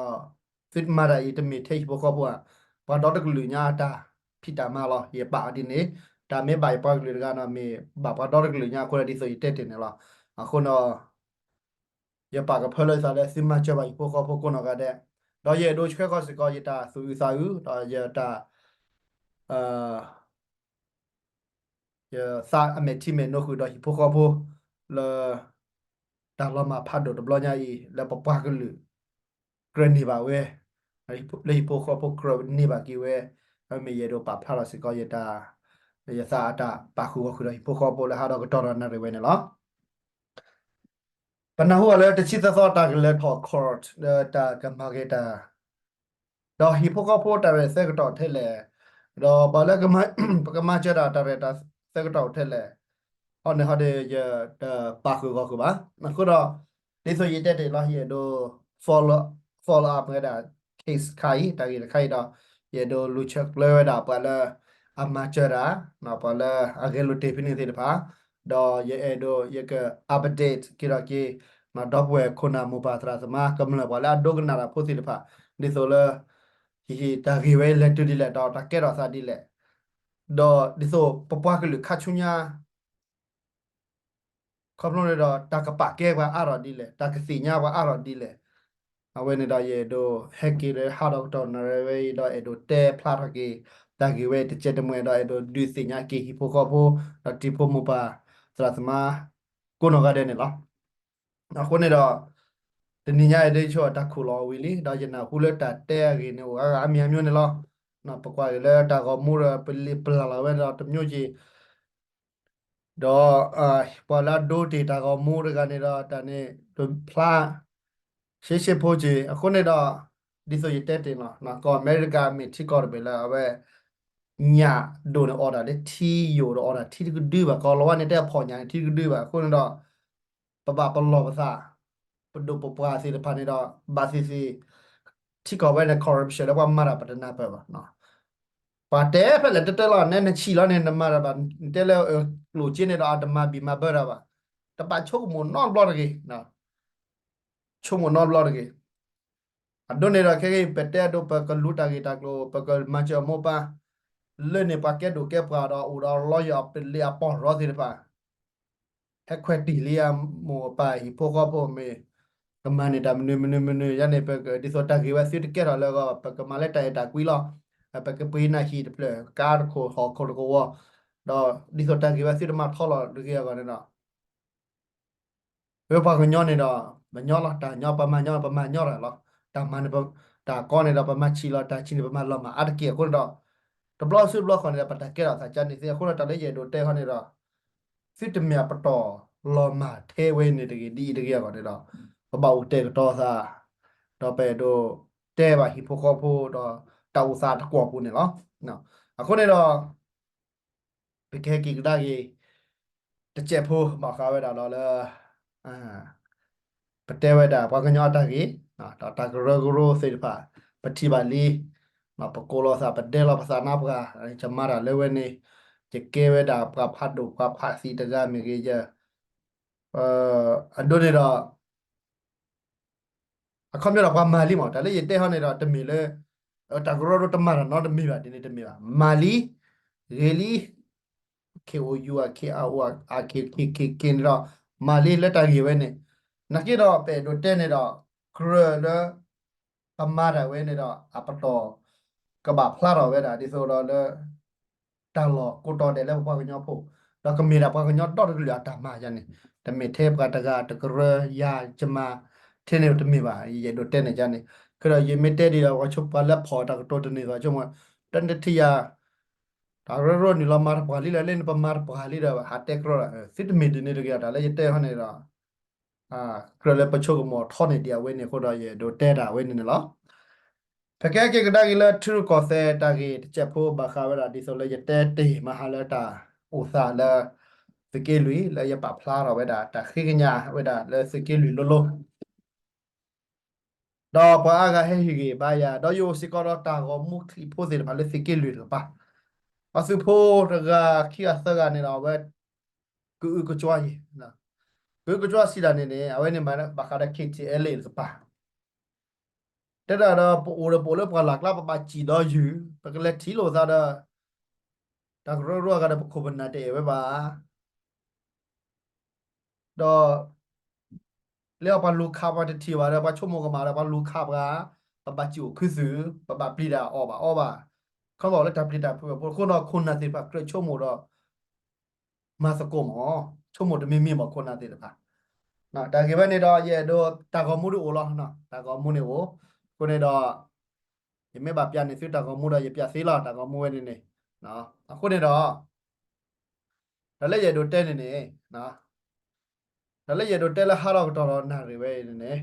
ဒီး သုမၤတၢ်အံၤတမ့ၢ်ထဲဟံၣ်ဖိဃီဖိဧါ, ပှၤဒီတကလုာ်ညါအတၢ်ဖံးတၢ်မၤလီၤ. ယပာ်အီၤဒ်န့ၣ် တၢ်မ့ၢ်ဘၣ်ယပှၤကလုာ်တဂၤဒီး မ့ၢ်ဘၣ်ပှၤဒီတကလုာ်ညါအဃိဒီး ဒ်သိးယတဲတ့ၢ်န့ၣ်လီၤ. အဃိဒီး ယပာ်ကဖၢလၢယသးလၢသုမၤစၢၤဘၣ်ဟံၣ်ဖိဃီဖိကိးနီၢ်ဂၤဒဲး, ဒီးယအဲၣ်ဒိးဆှၢဃီၤစ့ၢ်ကီးယတၢ်သူၣ်အုးသးအုး ဒီးယတၢ် ယသးအမဲာ်ထံမဲာ်နိဃုာ်ဒီးဟံၣ်ဖိဃီဖိ လၢ တၢ်လီၤမၢ်ဖးဒိၣ်တဘျီညါအံၤ လၢပပှၤကလုာ် ကြၢးန့ၢ်ဘၣ်ဝဲ လၢဟံၣ်ဖိဃီဖိကြၢးန့ၢ်ဘၣ်က့ၤဝဲ, အမ့ၢ်ယအဲၣ်ဒိးပာ်ဖျါထီၣ်စ့ၢ်ကီးယတၢ် ယသးအတၢ်ပာ်ဃုာ်ဂီၢ်ဃုာ်ဒီးဟံၣ်ဖိဃီဖိလၢဟးဒီးကတီၢ်ဒီးနၣ်ရံၣ်ဝဲန့ၣ်လီၤ. ပနၢ်ဟူဘၣ်လၢတဆံသၢသီတၢ်ကလဲၤထီၣ် court လၢတၢ်ကမၤက့ၤတၢ် ဒီးဟံၣ်ဖိဃီဖိတၢ်ရဲၣ်သဲကတီၢ်ထဲလဲၣ်, ဒီးပှၤလၢ ပကမၤစၢၤတၢ်တၢ်ရဲၣ်တၢ်သဲကတီၢ်ထဲလဲၣ်, ဟီန့ၣ်ဟီဒီး ယတပာ်ဃုာ်ဂီၢ်ဃုာ်ဘၣ်. အဃိဒီး ဒ်သိးယတဲတ့ၢ်လီၤ ယအဲၣ်ဒိး follow, follow up ဝဲဒၣ် case တခါအံၤ တၢ်ဂ့ၢ်တခါအံၤဒီး ယအဲၣ်ဒိးလူၤဆၢကျၢၤဝဲဒၣ်ပှၤလၢ အမၤစၢၤတၢ် ပှၤလၢအဂဲၤလိာ်တ့ၢ်ဖဲန့ၣ်သ့ၣ်တဖၣ်, ဒီးယအဲၣ်ဒိး ယက update က့ၤထီၣ်က့ၤ ဒီပုၢ်ဝဲၢ်ခိၣ်နၢ်မိၢ်ပၢ်သရၣ်သမါ ကမျၢၢ်ပှၤလၢအဒိကနၣ်တၢ်ဖိသ့ၣ်တဖၣ် ဒ်သိးလၢ ဟံၣ်တၢ်ဂ့ၢ်ဝဲလဲၤတုၤဒ်လဲၣ်ဒီးတၢ်ကဲထီၣ်သးဒ်လဲၣ်, ဒီးဒ်သိးပပှၤကလုာ်ခါဆူညါ ခီဖျိန့ၣ်ဒီး တၢ်ကပာ်ကဲပှၤအါထီၣ်ဒ်လဲၣ်, တၢ်ကသ့ၣ်ညါပှၤအါထီၣ်ဒ်လဲၣ်. အဝဲန့ၣ်ဒီး ယအဲၣ်ဒိးဟဲက့ၤလၢဟးဒီးကတီၢ်နၣ်ရံၣ်ဝဲအံၤဒီး အဲၣ်ဒိးတဲဖျါထီၣ်က့ၤ တၢ်ဂ့ၢ်ဝဲတကဲတမှဲဒီး အဲၣ်ဒိးဒုးသ့ၣ်ညါက့ၤဟံၣ်ဖိဃီဖိ ဒီးတံၤဖိမိၢ်ပၢ်သရၣ်သမါ ကိးနီၢ်ဂၤဒဲးန့ၣ်လီၤ. အဃိန့ၣ်ဒီး တနံၤညါအံၤဒ်ဆိတၢ်ခိၣ်လီၤဝံၤလံ ဒီးယနၢ်ဟူလၢတၢ်တဲအဂ့ၢ်န့ၣ် အိၣ်အါဂၤအါမံၤအါမံၤန့ၣ်လီၤ. ပကွၢ်က့ၤလၢတၢ်ဂီၤမူဒီး ပလံာ်ပလၢ်လီၤဝဲဒီးတမျိုးက့ၤ ဒီး ပှၤလၢအဒိတ့ၢ်တၢ်ဂီၤမူတဂၤန့ၣ်ဒီး တၢ်န့ၣ် တဖျါ ရှဲရှဲဖိက့ၤ အဃိန့ၣ်ဒီး ဒ်သိးယတဲတ့ၢ်လီၤ ကီၢ်အမဲရကၤမ့ၢ်ထံကီၢ်တဘ့ၣ်လၢအဝဲ ညၣ်ဒိၣ်န့ၣ်အီၣ်တၢ်လၢထံယိာ်ဒီးအီၣ်တၢ်ထံတကဒုဘၣ် ကီၢ်လီၤဝါန့ၣ်တဲအဖီၣ်ညၣ်န့ၣ်ထံတကဒုဘၣ် အဃိန့ၣ်ဒီး ပဘၣ်ပလီၢ်ပသး ပဒိၣ်ပပှၢ်သ့ၣ်တဖၣ်န့ၣ်ဒီး ဘၣ်သ့ၣ်သ့ၣ် ထံကီၢ်ဝဲန့ၣ် corruption လၢပှၤမၤတၢ်ပတနၢ်ပၢၢ်ဘၣ်. ပှၤတဲဖဲလဲၣ်တဲတဲလီၤ နဲနဆံးလီၤန့ၣ် နမၤတၢ်ဘၣ် နတဲလၢကျိၣ်စ့န့ၣ်ဒီး အတမၤဘံၣ်မၤဘၢတၢ်ဘၣ်. တဘၣ်ဆိကမိၣ်နီတဘျီတဂ့ၤ ဆိကမိၣ်နီတဘျီတဂ့ၤ. အဒိန့ၣ်ဒီး ခဲကနံၣ်အံၤ ပတဲအဒိ ပကလူၤတၢ်ဂ့ၢ်တၢ်ကျိၤ ပကမၤစၢၤအမိၢ်ပၢ် လၢန့ၣ်ပှၤကဲဒိၣ်ကဲပှၢ်ဒီး အိၣ်ဒီးလီယီၢ်အပလ့အပီၢ်ရီသ့ၣ်တဖၣ် ဟဲခွဲးတံၢ်လံအမိၢ်အပၢ်ဟံၣ်ဖိဃီဖိမ့ၢ် ကမၤန့ၢ်တၢ်မနုၤမနုၤမနုၤ ယၤန့ၣ် ပကဒ်သိးတၢ်ဂ့ၢ်ဝဲသုတကဲထီၣ်လၢအဂီၢ် ပကမၤလၢတၢ်အဲၣ်တၢ်ကွံလီၤ. ပကပှ့ၤနၢ်ဟံၣ်တဖျၢၣ် ကါတခိၣ်ဟီၣ်ခိၣ်တကဝီၤ ဒီးဒ်သိးတၢ်ဂ့ၢ်ဝဲသုတမၤထီလီၤတဂ့ၤအဂီၢ်န့ၣ်ဒီး ပဝဲပှၤကညီန့ၣ်ဒီး ပညီလီၤ တၢ်ညီပမၤညီ ပမၤညီတၢ်လီၤ. တၢ်မၤန့ၣ် တၢ်ကီန့ၣ်ဒီး ပမၤဆံးလီၤ တၢ်ဆံးန့ၣ် ပမၤလီၤမၢ်အါတက့ၢ်အဃိန့ၣ်ဒီး တဘျီစုတဘျီဃီန့ၣ်ဒီး ပတၢ်ကဲထီၣ်သးကါန့ၣ်သ့ အဃိန့ၣ် တၢ်လၢယအဲၣ်ဒိးတဲဟီန့ၣ်ဒီး သုတမ့ၢ်အပတီၢ်လီၤမၢ်ထဲဝဲန့ၣ်တဂ့ၤ ဒ်အံၤတဂ့ၤအဂီၢ်န့ၣ်ဒီး ပဘၣ်အိၣ်တဲာ်ကတီၤသး ဒီးပအဲၣ်ဒိးတဲဘၣ်ဟံၣ်ဖိဃီဖိဒီး တၢ်အိၣ်သးတကွီၢ်ပူၤန့ၣ်လီၤ. အဃိန့ၣ်ဒီး ပကဟဲက့ၤကဒါက့ၤ တစဲးဖိဘၣ်ဃးဝဲဒၣ်လီၤလၢ ပတဲဝဲဒၣ်ပှၤကညီအတၢ်ဂ့ၢ် ဒီးတၢ်ကရၢကရိသ့ၣ်တဖၣ် ပထံၣ်ဘၣ်လံ ပကိးလီၤသး ပဒဲလီၤပသးနါပှၢ် ယမၤတၢ်လၢဝဲန့ၣ် ယကဲဝဲဒၣ်ပှၤဖးဒိၣ်ပှၤဖးသံတဂၤမ့ၢ်ဂ့ၤ ယ အဒိန့ၣ်ဒီး အခီပညီဒီးပှၤမၤလံမး တၢ်လၢယတဲဟီန့ၣ်ဒီး တမ့ၢ်လၢ တၢ်ကရၢကရိတမၤတၢ်နီတမံၤဘၣ် ဒ်န့ၣ်တမ့ၢ်ဘၣ် မၤလံ ဂ့ၤလံ K O U အ K R O အ K K K K န့ၣ်ဒီး မၤလံလၢတၢ်ဂ့ၢ်ဝဲန့ၣ်, နာ်က့ဒီး ပအဲၣ်ဒိးတဲန့ၣ်ဒီး ကြၢးလၢ ပမၤတၢ်ဝဲန့ၣ်ဒီး အပတီၢ် ကဘၣ်ဖျါထီၣ်ဝဲဒၣ် ဒ်သိးဒီးလၢ တၢ်လီၢ်ကိးတီၤဒဲးလၢပပှၤကညီဖိ, ဒီးကမ့ၢ်ဒၣ်ပှၤကညီဒီတကလုာ်အတၢ်မၤယါန့ၣ်, တမ့ၢ်ထဲပှၤတဂၤတကရၢယၤယမၤ ထဲန့ၣ်တမ့ၢ်ဘၣ်, ယအဲၣ်ဒိးတဲန့ၣ်ယါန့ၣ်, ခဲဒီးယမ့ၢ်တဲဒ်ဒီး ပှၤဆိပှၤလၢဖီၣ်တၢ်ကတိၤတန့ၢ်သိးဆိကမိၣ်, တနထံၣ်ယၤ တၢ်ရၢရိၣ်နုာ်လီၤမၤတပှၢ်လံလၢ လၢန့ၣ်ပမၤတပှၢ်လံဒီး ဟးတဲကရီဒီး သုတမ့ၢ်ဒ်န့ၣ်တဂ့ၤ, တၢ်လၢယတဲဟီန့ၣ်ဒီး ကြၢးလၢပဆိကမိၣ်ထီန့ၢ်ဒံးအဝဲန့ၣ်အဃိဒီး ယအဲၣ်ဒိးတဲတၢ်ဝဲန့ၣ်န့ၣ်လီၤ. ပကဲက့ၤကဒါက့ၤလၢထံရူၢ်ကီၢ်သဲးတၢ်ဂ့ၢ်တစဲးဖိ ဘၣ်ဃးဝဲဒၣ်ဒ်သိးလၢယတဲတ့ၢ်မဟါလၢတၢ်အိၣ်သးလၢ သုးက့လွံၢ် လၢယပာ်ဖျါထီၣ်ဝဲဒၣ်တၢ်ဃ့ကညးဝဲဒၣ်လၢသုးက့လွံၢ်လိၤလိၤ ဒီးပှၤအါဂၤဟဲဟ့ၣ်ဂံၢ်ဘါယၤ, ဒီးယအိၣ်စ့ၢ်ကီးဒီးတၢ်ဂီၤမူချံးဖိသ့ၣ်တဖၣ်လၢသုးက့လွံၢ်တကပၤ, ပှၤသုးဖိတဂၤခံဂၤသၢဂၤန့ၣ်ဒီး အဝဲ ကအုကစွါယံၤ, ကအုကစွါစံးတၢ်န့ၣ်န့ၣ် အဝဲန့ၣ်ဘၣ်ဃးဒီး K T L A တကပၤ တဲဒၣ်ဒီး ပအိၣ်ဒီးပအိၣ်လၢပှၢ်လၢ်ကျါ ပဘၣ်စံၣ်ဒီးယုၢ်, ပကလဲၤထံၣ်လိာ်သးဒီး တၢ်ကရၢကရိအဂၤဒီး ပခိၣ်ပနၢ်တအဲၣ်ဝဲဘၣ်. ဒီး လၢအပှၤလူၤခးပှၤတထံၣ်ဘၣ်ဒီး ပှၤဆိကမိၣ်ကမၣ်ဒီး ပှၤလူၤခးပှၤ, ပဘၣ်စံၣ်အိၣ်ခုသုး, ပဘၣ်ပျံၤတၢ်အီၣ်ဘၣ်အီဘၣ်, ခီဖျိလၢတၢ်ပျံၤတၢ်ဖုးအဃိန့ၣ် ခိၣ်နၢ်သ့ၣ်တဖၣ်ကြၢးဆိကမိၣ်ဒီး မၤသကိးမး, ဆိကမိၣ်တမံၤမံၤမး ခိၣ်နၢ်သ့ၣ်တဖၣ်. တၢ်ဂ့ၢ်ဝဲန့ၣ်ဒီး ယအဲၣ်ဒိးတၢ်ဂီၤမူဒ်အိၣ်လီၤ, တၢ်ဂီၤမူန့ၣ်အိၣ်, အဃိန့ၣ်ဒီး ယမ့ၢ်ဘၣ်ပျးန့ၢ်သုတၢ်ဂီၤမူဒီး ယပျးသ့လီၤ တၢ်ဂီၤမူဝဲန့ၣ်န့ၣ်. အဃိန့ၣ်ဒီး တၢ်လၢယအဲၣ်ဒိးတဲန့ၣ်န့ၣ်, တၢ်လၢယအဲၣ်ဒိးတဲလၢဟါထီၣ်ကတီၢ်ဒီးနၣ်ရံၣ်ဝဲအံၤန့ၣ်န့ၣ်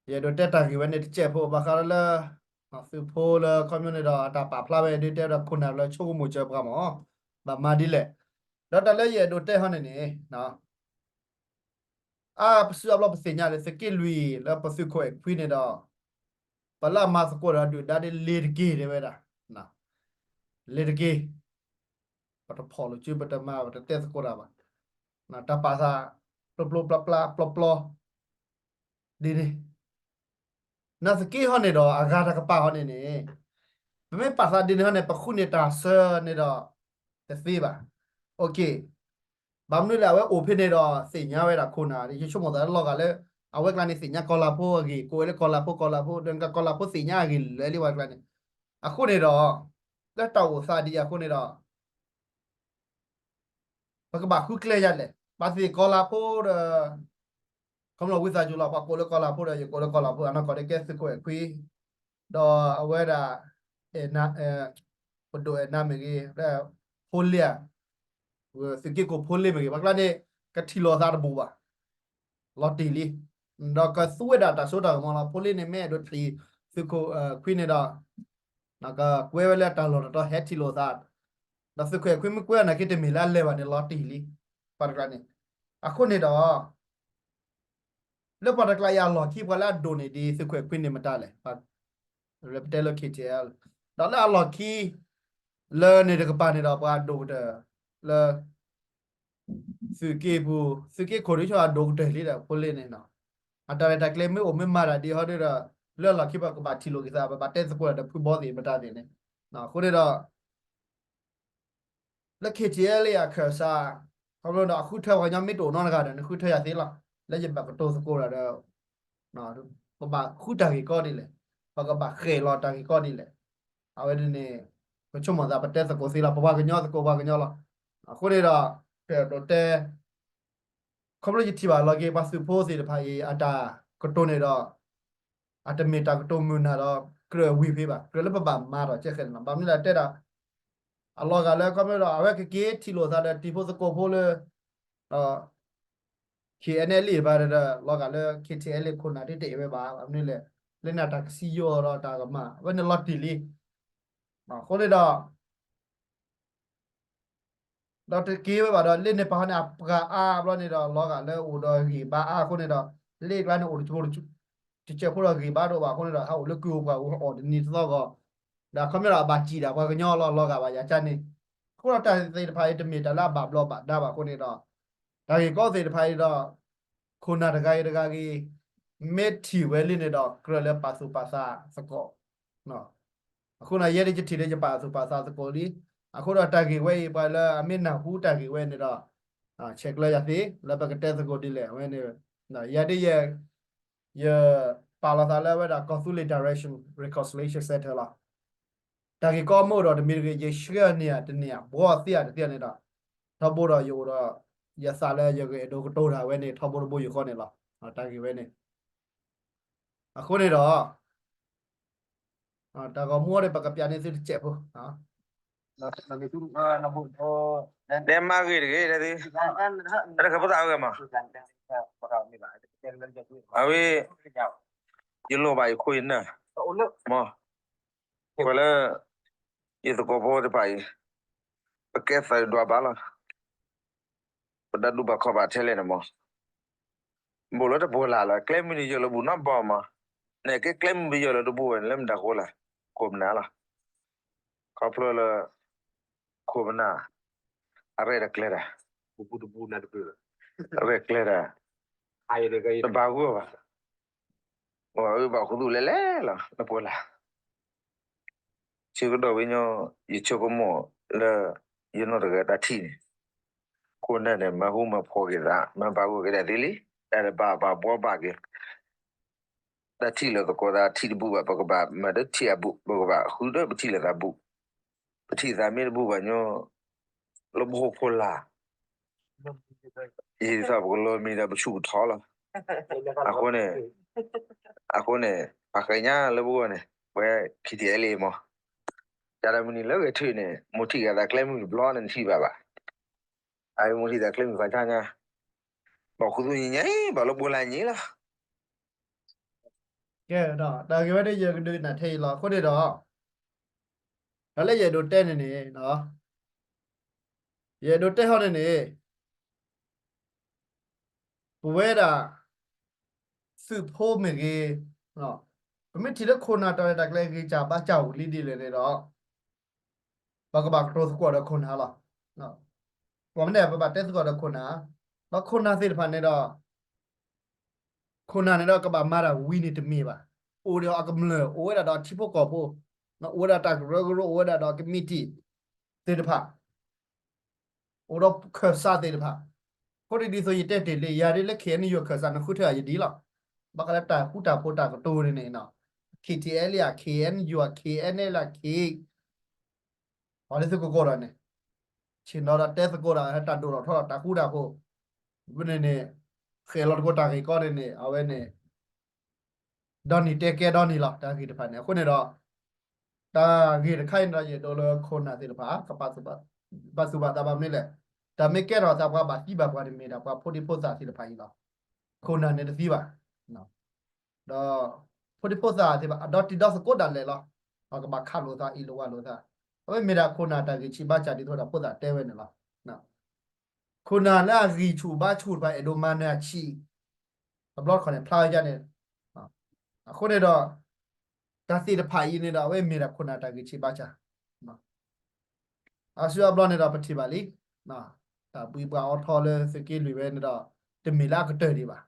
ယအဲၣ်ဒိးတဲတၢ်ဂ့ၢ်ဝဲန့ၣ်တစဲးဖိ ဘၣ်ဃးဒီးလၢ သုးဖိလၢခီပညီန့ၣ်ဒီး အတၢ်ပာ်ဖျါဝဲဒ်တဲဒီးခိၣ်နၢ်လၢဆိကမိၣ်စၢၤပှၤမး, ဘၣ်မၤဒ်လဲၣ်. ဒီးတၢ်လၢယအဲၣ်ဒိးတဲဟီန့ၣ်န့ၣ် အါ ပစုအါဘျီပသ့ၣ်ညါလၢသုးက့လွံၢ် လၢပသုးခိၣ်အဲၣ်ခွံန့ၣ်ဒီး ပလၢအမၤသကိးဒီးဒုၣ်ဒါဒ်လဲၣ်တက့ၢ်တဲဝဲဒၣ်, လဲၣ်တက့ၢ်, ပတဖီၣ်လိာ်စု ပတမၤ ပတတဲသကိးတၢ်ဘၣ်. တၢ်ပာ်သး ပျီပျီပျီပျီပျီပျီ ဒ်န့ၣ် နာ်သက့ဟီန့ၣ်ဒီး အဂၤတကပၤဟီန့ၣ်န့ၣ် ပမ့ၢ်ပာ်သးဒ်န့ၣ်ဟီန့ၣ် ပဃုန့ၢ်တၢ်ဆၢန့ၣ်ဒီး တသ့ဘၣ်. ဘၣ်မနုၤလဲၣ် အဝဲအိၣ်ဖဲန့ၣ်ဒီး သ့ၣ်ညါဝဲဒၣ်ခိၣ်နၢ် ယဆိကမိၣ်သးလၢလီၤဂာ်လၢ အဝဲကျါန့ၣ် သ့ၣ်ညါကီၤလၤဖိအဂ့ၢ် ကိးဝဲလၢကီၤလၤဖိ ကီၤလၤဖိ ဒီးကီၤလၤဖိသ့ၣ်ညါအဂ့ၢ်လၢာ်လံဝဲကျါန့ၣ်. အဃိန့ၣ်ဒီး လၢတၢ်အိၣ်သးဒ်အံၤအဃိန့ၣ်ဒီး ပကဘၣ်ဃုကျဲယၤလဲၣ်. ပှၤသ့ၣ်ကီၤလၤဖိဒီး ခီဖျိဝံသးစူၤလီၤ ပှၤကိးလၢကီၤလၤဖိဒီး ယကိးလၢကီၤလၤဖိ အနီၢ်ကီၢ်ဒ်ကဲသုးခိၣ်အဲၣ်ခွံ ဒီးအဝဲဒၣ် အဲၣ်နၤ ပဒိၣ်အဲၣ်နၤမ့ၢ်ဂ့ၤ ဖိလ့ဧါ သုးက့ခိၣ်ဖိလ့မ့ၢ်ဂ့ၤ ပှၤကျါန့ၣ် ကထံၣ်လိာ်သးတဘူၣ်ဘၣ် လီၤတံၢ်လံ. ဒီးကသူဝဲဒၣ်တၢ်စိတၢ်ကမီၤလီၤ. ဖိလ့န့ၣ် မ့ၢ်အဲၣ်ဒိးထံၣ်သုးခိၣ်ခွံန့ၣ်ဒီး ကကွဲဝဲလၢတၢ်လီၢ်တတီၤ ဟဲထံၣ်လိာ်သး, ဒီးသုးခိၣ်ခွံမ့ၢ်ကွဲနာ်က့တမ့ၢ်လၢအလဲၤဘၣ်န့ၣ် လီၤတံၢ်လံ. ပှၤတကျါန့ၣ် အဃိန့ၣ်ဒီး လၢပှၤတကျါအံၤအလီၢ်ခံ ပှၤလၢအဒိၣ်န့ၢ်ဒံးသုးခိၣ်ခွံန့ၣ်မတၤလဲၣ်. ပတဲလၢ K T L ဒီးလၢအလီၢ်ခံ လၢန့ၣ်တကပၤန့ၣ်ဒီး ပှၤဒိၣ်ကတၢၢ်လၢ သုးက့ပူၤ သုးက့ခိၣ်ဒ်ဆိအဒိၣ်ကတၢၢ်လံဒီး ဖိလ့န့ၣ်နီၤ. အတၢ်ရဲၣ်တၢ်ကျဲၤမ့ၢ်အိၣ်မ့ၢ်မၤတၢ်ဒ်ဟီဒ်ဒီး လၢအလီၢ်ခံပှၤကဘၣ်ထံၣ်လိာ်က့ၤသး ပဘၣ်တဲသကိးဒီးဖုဘီသ့ၣ်မတၤသ့ၣ်န့ၣ်. အဃိန့ၣ်ဒီး လၢ K T L အခၢၣ်စး ခီဖျိဒီးအဃုထၢပှၤကညီမ့ၢ်တအိၣ်နီတဂၤဒီး နဃုထၢယၤသ့လီၤ. လၢယဘၣ်ကတိၤသကိးတၢ်ဒီး ပဘၣ်ဃုတၢ်ဂ့ၢ်ကီဒ်လဲၣ်, ပကဘၣ်ဃဲၤလီၤတၢ်ဂ့ၢ်ကီဒ်လဲၣ်. အဝဲန့ၣ် ပဆိကမိၣ်သးပတဲသကိးသ့လီၤ, ပပှၤကညီသကိးပှၤကညီလီၤ. အဃိန့ၣ်ဒီး ကတဲ ခီဖျိယထံၣ်ဘၣ်လီၤက့ၤ ပှၤသုးဖိသ့ၣ်တဖၣ်အံၤ အတၢ်ကတိၤန့ၣ်ဒီး အတမ့ၢ်တၢ်ကတိၤမုာ်နၢ်ဒီး ကြၢးဝံၤဖဲဘၣ်, ကြၢးလၢပဘၣ်မၤဒီးကဲဃဲၤန့ၣ်လီၤ. ဘၣ်မနုၤလဲၣ်တဲဒၣ် အလီၤဂာ်လၢခီဖျိဒီး အဝဲကက့ၤထံၣ်လိာ်သးဒီးတံၤဖိသကိးဖိလၢ K N L A ဘၣ်ဒီး လီၤဂာ်လၢ K T L A ခိၣ်နၢ်ဒ်တအဲၣ်ဝဲဘၣ်. ဘၣ်မနုၤလဲၣ် လၢန့ၣ်တၢ်ကစံယိဒီးတၢ်ကမၣ် အဝဲန့ၣ်လီၤတံၢ်လံ. အဃိန့ၣ်ဒီး ဒီးတက့ၤဝဲဘၣ်ဒီး လၢန့ၣ်ပၤဟီန့ၣ် အပှၤအါဘျီန့ၣ်ဒီး လီၤဂာ်လၢအိၣ်ဒီးဂံၢ်ဘါအါအဃိန့ၣ်ဒီး လၢကျါန့ၣ်အိၣ်တက တစဲးဖိဒီးဂံၢ်ဘါတအိၣ်ဘၣ်အဃိန့ၣ်ဒီး ဟးအိၣ်လၢကုၢ်အိၣ်ပှၢ်အိၣ်အီၣ်တနံၤတသီဂီၢ်, ဒီးခီဖျိဒီးအဘၣ်စံၣ်ဒၣ်ပှၤကညီလီၤ လီၤဂာ်ဘၣ်ယၤကၢန့ၣ်. အဃိဒီးတၢ်သ့ၣ်တဖၣ်အံၤတမ့ၢ်တၢ်လၢအဘၣ်ဘျီးဘၣ်ဒါဘၣ်အဃိန့ၣ်ဒီး တၢ်ဂ့ၢ်ကီသ့ၣ်တဖၣ်အံၤဒီး ခိၣ်နၢ်တဂၤဂ့ၤတဂၤဂ့ၤ မ့ၢ်ထံၣ်ဝဲလံန့ၣ်ဒီး ကြၢးလၢပာ်သူၣ်ပာ်သးသကိး အဃိန့ၣ် ယဲဒၣ်ယထံၣ်ဒီးယပာ်သူၣ်ပာ်သးသကိးလံ. အဃိဒီးတၢ်ဂ့ၢ်ဝဲအံၤ ပှၤလၢအမ့ၢ်နၢ်ဟူတၢ်ဂ့ၢ်ဝဲန့ၣ်ဒီး ဆဲးကျၢယၤသ့ လၢပကတဲသကိးဒ်လဲၣ်ဝဲန့ၣ်, ယၤဒ်ယ ယပာ်လီၤသးလၢအဝဲဒၣ် ကီၢ်သူလ့ၤ Direction Reconciliation Center လီၤ. တၢ်ဂ့ၢ်ကီမ့ၢ်အိၣ်ဒီးတမံၤတဂ့ၤ ယဆှၢန့ၢ်ဧါတန့ၢ်ဧါ ဘှီသ့ဧါတသ့ဧါန့ၣ်ဒီး ထီဘိဒီးယအိၣ်ဒီး ယသးလၢယကအဲၣ်ဒိးကတိၤတၢ်ဝဲန့ၣ် ထီဘိတဘိယူၢ်ဃီန့ၣ်လီၤ. တၢ်ဂ့ၢ်ဝဲန့ၣ် အဃိန့ၣ်ဒီး တၢ်ဂီၤမူအံၤဒီး ပကပျးန့ၢ်သုတစဲးဖိ တဲမၤဂ့ၤတဂ့ၤ တဲသု, တၢ်တခါဖိသၣ်အဂ့ၢ်မး, အဝဲ ယလိၣ်ဘၣ်ယခိၣ်ယနၢ်, မ်, ပှၤလၢ ယသကိးဖိတဖၣ်အံၤ ပကဲသးဒွးဘၣ်လီၤ, ပတၢ်ဒူၣ်ဘၣ်ခီၣ်ဘၣ်ထဲလဲၣ်န့ၣ်မး, ဘူးလၢတပှဲၤလၢ်လီၤ, ကျဲမုၢ်န့ၣ်ယၢၤလၢဘူးနီတဘျီမး, နကဲကျဲမုၢ်ပယၢၤလၢတဘူးဝဲန့ၣ် လၢမတၤဃိလဲၣ်, ခိၣ်ပနၢ်လီၤ, ခီဖျိလၢ ခိၣ်ပနၢ် အရဲၣ်တကျဲၤတၢ်, အရဲၣ်ကျဲၤတၢ်, တဘၣ်ဂီၢ်ဘၣ်, အဘၣ်ခူသူၣ်လဲၤလဲၤလီၤ နပှဲၤလၢ် ဆၢကတီၢ်ဝဲညီ ယဆိကမိၣ်လၢ ယနီၢ်တဂၤတၢ်ထံၣ်န့ၣ်, ခိၣ်နၢ်န့ၣ် မၤဟူမၤဖှီၣ်က့ၤသး မၤဘၣ်ဂီၢ်က့ၤတၢ်သ့လံ, တၢ်တဘၣ်ဘၣ်ဘှီဘၣ်က့ၤ တၢ်ထံၣ်လိာ်သကိးသးထံၣ်တဘူးဘၣ် ပကဘၣ်မၤတထံၣ်အဘူး ပကဘၣ်ဃုဒီးပထံၣ်လိာ်သးဘူး, ပထံၣ်သးမ့ၢ်တဘူးဘၣ်ညီ လၢပဟိၣ်ဖိလာ် ယသးပကလီၤမံၤဒီးပဆူၣ်ပထီလီၤ, အဃိန့ၣ်, အဃိန့ၣ် ပှၤဃဲညါလၢပဂီၢ်န့ၣ် ဝဲ ခံထံၣ်အဲလ့မး, တၢ်တမုၢ်နံၤလၢဂဲၤထၢၣ်န့ၣ် မိၢ်ထံၣ်ဂၤသးကျဲမုၢ်တဘျီန့ၣ် နထံၣ်ဘၣ်ဘၣ်, အမိၢ်ထံၣ်သးကျဲမုၢ်ဖးဆါညါ, ဘၣ်ခူသူၣ်ညါညါ ဘၣ်လၢပှဲၤလၢ်ညါလီၤ. ကဲဒီး တၢ်ဂ့ၢ်ဝဲဒၣ်ယကဒုးနၢ်ထဲအံၤလီၤ. အဃိန့ၣ်ဒီး တၢ်လၢယအဲၣ်ဒိးတဲန့ၣ်န့ၣ်, ယအဲၣ်ဒိးတဲဟီန့ၣ်န့ၣ်, ပဝဲဒၣ် သုးဖိမ့ၢ်ဂ့ၤ, ပမ့ၢ်ထံၣ်လၢခိၣ်နၢ်တၢ်ရဲၣ်တၢ်ကျဲၤဂ့ၤစၢ်ဘါစၢ်အိၣ်လံဒ်လဲၣ်န့ၣ်ဒီး ပကဘၣ်ကတိၤသကိးဒီးခိၣ်နၢ်လီၤ. ပမ့ၢ်န့ၣ် ပဘၣ်တဲသကိးဒီးခိၣ်နၢ်, ဒီးခိၣ်နၢ်သ့ၣ်တဖၣ်န့ၣ်ဒီး ခိၣ်နၢ်န့ၣ်ဒီးကဘၣ်မၤတၢ်ဝံၤန့ၣ်တမ့ၢ်ဘၣ်. အိၣ်ဒီးအကမျၢၢ် အိၣ်ဝဲဒၣ်ဒီးထံဖိကီၢ်ဖိ, အိၣ်ဝဲဒၣ်တၢ်ကရၢကရိ အိၣ်ဝဲဒၣ်ဒီးကမံးတံာ်သ့ၣ်တဖၣ်, အိၣ်ဒီးခၢၣ်စးသ့ၣ်တဖၣ်. အဃိန့ၣ်ဒ်သိးယတဲတ့ၢ်လံ ယၤဒ်လၢ ခ့ၣ်အဲၣ်ယူၣ် ခၢၣ်စးန့ၣ်ဃုထၢၣ်ယဒ်လီၤ. ဘၣ်ဃးလၢတၢ်ဃူတၢ်ဖိးတၢ်ကတိၤန့ၣ်န့ၣ်, ခ့ၣ်ထံၣ်အဲၣ်လ့ ခ့ၣ်အဲၣ်ယူၣ် ခ့ၣ်အဲၣ်နဲၣ်လၢခ့ၣ် ပှၤလၢသုကကိးဒီးန့ၣ်, ဆ့ၣ်နီၤဒီးတဲသကိးဒီးတၢ်ဒိၣ်ထီၣ်ထီထီၣ်တၢ်ဃူတၢ်ဖိး, ဝဲန့ၣ်န့ၣ်, ဃဲၤလီၤသကိးတၢ်ဂ့ၢ်ကီန့ၣ်န့ၣ် အဝဲန့ၣ် ဒီနံၤတဲကဲဒီနံၤလီၤ တၢ်ဂ့ၢ်တဖၣ်န့ၣ်. အဃိန့ၣ်ဒီး တၢ်ဂ့ၢ်တခါအံၤန့ၣ်ဒီး ယအဲၣ်ဒိးလၢခိၣ်နၢ်သ့ၣ်တဖၣ် ကပာ်သူၣ်ပာ်သးဘၣ်မနုၤလဲၣ်, တၢ်မ့ၢ်ကဲထီၣ်သးပှၤဘၣ်သံဘၣ်ပှၤန့ၣ်မ့ၢ်ဒၣ်ပှၤဖိဒံဖိသၣ်သ့ၣ်တဖၣ်အံၤလီၤ. ခိၣ်နၢ်န့ၣ်တသံဘၣ်. ဒီး ဖိဒံဖိသၣ်သ့ၣ်တဖၣ် အဒီတံၤဒီသကိးဒၣ်လဲာ်လီၤ. ပှၤကဘၣ်ခးလိာ်သး အ့ၣ်လိာ်ဝါလိာ်သး, အဝဲမ့ၢ်ဒၣ်ခိၣ်နၢ်တၢ်ဂ့ၢ်ဆံးဘါစၢ်ဒ်သိးဒီးဖိသၣ်တဲဝဲန့ၣ်လီၤ. ခိၣ်နၢ်လၢအဂံၢ်ဆူၣ်ဘါဆူၣ်တဖၣ် အဲၣ်ဒိးမၤနၢၤအဆံး, တဘျီတခီၣ်န့ၣ် ဖျါဝဲဒ်န့ၣ်. အဃိန့ၣ်ဒီး တၢ်သ့ၣ်တဖၣ်အံၤန့ၣ်ဒီး အဝဲမ့ၢ်ဒၣ်ခိၣ်နၢ်တၢ်ဂ့ၢ်ဆံးဘါစၢ် အါစုအါဘျီန့ၣ်ဒီး ပထံၣ်ဘၣ်လံ, တၢ်ဘှံးပှၤအီထီလၢသုးက့လွံၢ်ဝဲန့ၣ်ဒီး တမ့ၢ်လၢအကတၢၢ်ဒံးဘၣ်.